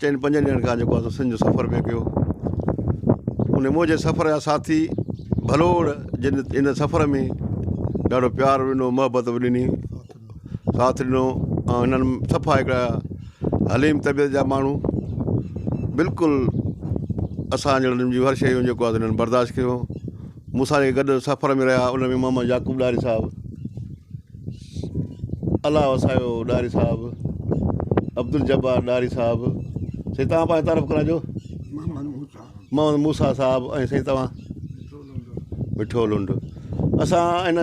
چئن پنجن ڏينهن کان جيڪو آهي سو سنڌ جو سفر پئي ڪيو. ان منهنجي سفر جا ساٿي ڀلوڙ جن ان سفر ۾ ڏاڍو پيار ڏنو محبت به ڏني ساٿ ڏنو ۽ هنن صفا هڪڙا حليم طبيعت جا ماڻهو بلڪل اسان جهڙن جون هر شيون جيڪو آهي هنن برداشت ڪيو مون سان جيڪي گڏ سفر ۾ رهيا ان ۾ محمد يعقوب ڏاهري صاحب الله وسايو ڏاهري صاحب، عبدالجبار ڏاهري صاحب، سائين توهان پنهنجو تعارف ڪرائجو. محمد موسيٰ. محمد موسيٰ صاحب ۽ سائين توهان؟ مٺو لنڊ. اسان ان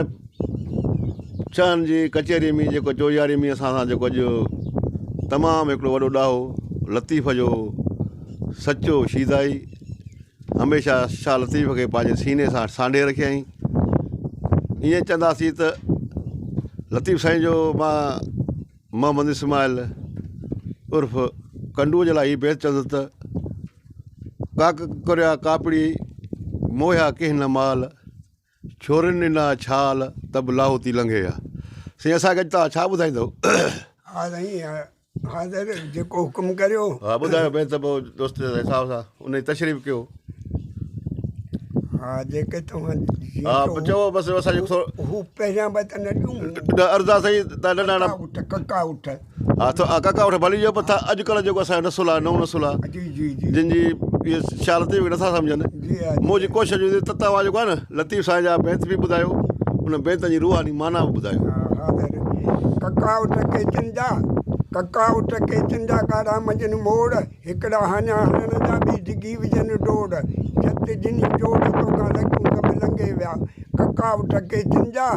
چهن جي ڪچهري ۾ جيڪو چوياري ۾ اسان سان جيڪو اڄ تمام هڪڙو وڏو ڏاهو لطيف جو سچو شيدائي هميشه شاهه لطيف کي پنهنجي سيني سان سانڍي رکيائين. ائين چونداسين ته لطيف سائين جو مان محمد اسماعيل عرف ڪنڊوء جي لاء هي بيت چوندس ته ڪاڪ ڪريا ڪاپڙي موهيا ڪنهن نه مال ڇورين ڏنا ڇال ته به لاهوتي لنگهي ويا. سائين اسان کي اڄ توهان ڇا ٻڌائيندؤ؟ ها سائين حاضر جيڪو حڪم ڪريو. ها ٻڌايو بيت ته پوء دوست جي حساب سان ان جي تشريح ڪيو. ها جيڪي توهان ها پوء چئو بس اسان جو ٿورو هو پهريان بيت نه ڏيون. نه عرض آ سائين تان ننڍا ڪڪا اٺ ڪڪا اٺ. ها ته ڪڪا اٺ ڀلي جو پر اڄ ڪلهه جيڪو اسان جو نسل آ نئون نسل آ جي جي جي جن جي اهي شاهه لطيف کي نٿا سمجهن منهنجي ڪوشش هوندي ته توهان جيڪو آهي نه لطيف سائين جا بيت به ٻڌايو ان بيتن جي روحاني معنيٰ به ٻڌايو. ڪڪا اٺ ڪيچن جا، ڪڪا اٺ ڪيچن جا ڳاڙها منجهن موڙ، هڪڙا هاڃا هلڻ جا ٻي ڊگهي وجهن ڊوڙ، جت جني جوڙ توکان لڪيون سڀ لنگهي ويا. ڪڪا اٺ ڪيچن جا،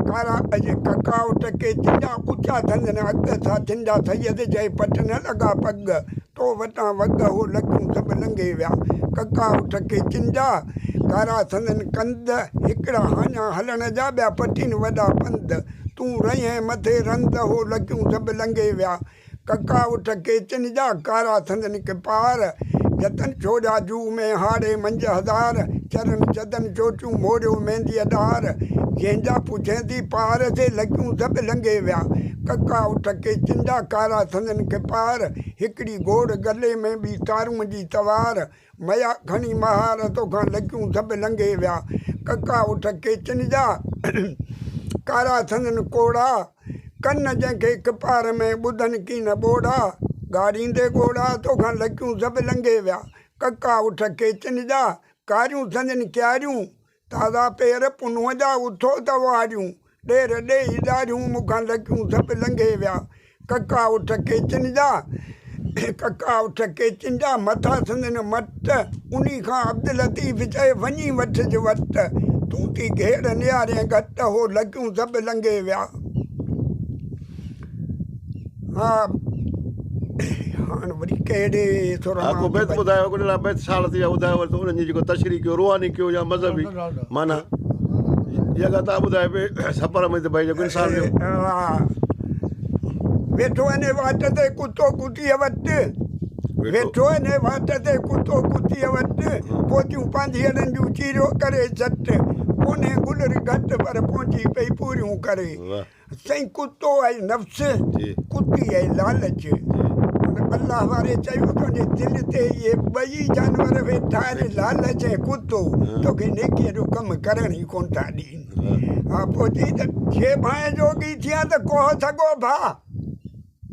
ڪارا اجي ڪڪا اٺ ڪيچن جا، اچا ٿندن اڳ ساٿين جا سيد چئي پٽ نه لڳا پڳ. تو وٽان وڳ هو لڪيون سڀ لنگهي ويا. ڪڪا اٺ ڪيچن جا، ڪارا سندن ڪنڌ، هڪڙا هاڃا هلڻ جا، ٻيا پٽين وڏا پنڌ. تون رهين مٿي رند، هو لڪيون سڀ لنگهي ويا. ڪڪا اٺ ڪيچن جا، ڪارا سندن ڪپار، جتن ڇوڙيا جوء ۾، هاڙهي منجهه هزار، چرن چدن چوٽيون، موڙيو مينديء ڏار. جنهن جا پڇين ٿي پار، سي لڪيون سڀ لنگهي ويا. ڪڪا اٺ ڪيچن جا، ڪارا سندن ڪپار، هڪڙي گوڙ گلي ۾، ٻي تارون جي توار، ميا کڻي مهار، توکان لڪيون سڀ لنگهي ويا. ڪڪا اٺ ڪيچن جا، ڪارا سندن ڪوڙا، ڪن جنهن کي ڪپار ۾، ٻڌن ڪين ٻوڙا، ڳاڙيندي ڳوڙها، توکان لڪيون سڀ لنگهي ويا. ڪڪا اٺ ڪيچن جا، ڪاريون سندن ڪياريون، تازا پير پنهونء جا اٿو ته واريون، ڏير ڏيئي ڏاڙهيون مون کان لڪيون سڀ لنگهي ويا. ڪڪا اٺ ڪيچن جا، ڪڪا اٺ ڪيچن جا، مٿا سندن مٽ، انهي کان عبداللطيف چئي وڃي وٺج وٽ، تون ٿي گهيڙ نهارين گهٽ، هو لڪيون سڀ لنگهي ويا. ها هاڻ وري ڪهڙي سر ها ڪو بيت ٻڌايو ڪو ننڍڙا بيت شاهه لطيف جا ٻڌايو وري ته انهن جي جيڪو تشريح ڪيو روحاني ڪيو يا مذهبي معنيٰ اها ڳالهه تان ٻڌايو پئي سفر ۾ ته ڀئي جيڪو انسان جو ويٺو انهي واٽ تي ڪتو ڪتيء وٽ ويٺو انهي واٽ تي ڪتو ڪتيء وٽ پوتيون پانڌيئڙن جون چيريو ڪري چٽ ڪونهي گلر گهٽ پر پهچي پئي پوريون ڪري سائين ڪتو آهي نفس، ڪتي آهي لالچ. الله واري چيو تنهنجي دل تي اهي ٻئي جانور ويٺا آهن لالچ ۽ ڪتو توکي نيڪيء جو ڪم ڪرڻ ئي ڪونه ٿا ڏين. ها پوء چئي ته جي ڀانء جوڳي ٿيان ته ڪوهه سگهو ڀاء.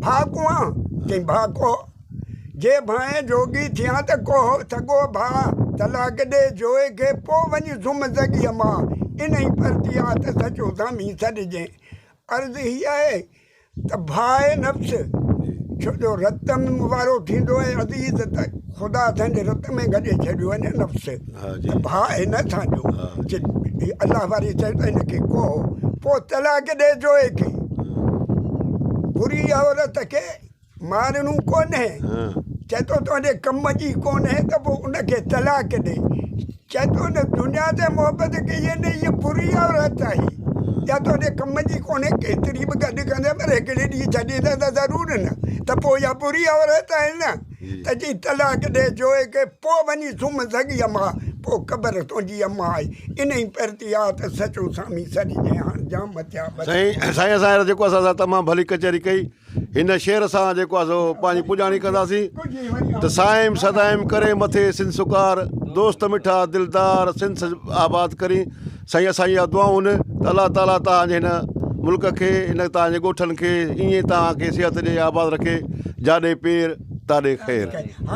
ڀاء ڪوهان؟ چئي ڀاء ڪوهه. جي ڀانء جوڳي ٿيان ته ڪوهه سگهو ڀاء. طلاق ڏي جوئي کي پوء وڃ سمهه زڳيء مان. انهي پرتي آ ته سچو سامي سڏجين. عرض هي آهي ته ڀاء نفس ڇو جو رت وارو ٿيندو آهي عزيز ته خدا اسان جي رت ۾ گڏي ڇڏيو آهي نه نفس ته ڀاء نه اسان جو چي الله واري چيو ته هن کي ڪوهه پوء طلاق ڏي جوئي کي بري عورت کي مارڻو ڪونهي. چئي ٿو تنهنجي ڪم جي ڪونهي ته پوء ان کي طلاق ڏي. چئي ٿو هن دنيا تي محبت ڪئي آهي نه هيء بري عورت آهي. اها تنهنجي ڪم جي ڪونهي ڪيتري به گڏ ڪندين پر هڪڙي ڏينهن ڇڏيندين ته ضرور نه ته پوء اها بري عورت آهي نه ته چئي طلاق ڏي جوئي کي پوء وڃي سمهه سگهي اما پوء قبر تنهنجي اما آهي. انهي پرتي آ ته سچو سامي سڏجين هاڻ جام ٿيا بس. سائين سائين اسان جيڪو اسان سان تمام ڀلي ڪچهري ڪئي. هن شعر سان جيڪو آهي سو پنهنجي پڄاڻي ڪنداسين ته سائين سدائين ڪري مٿي سنڌ سڪار دوست مٺا دلدار سنڌ آباد ڪرين سائين اسان جي اها دعائون آهن ته الله تعالي توهان جي هن ملڪ کي هن توهان جي ڳوٺن کي ائين توهان کي صحت ڏي آباد رکي جاڏي پير تاڏي خير.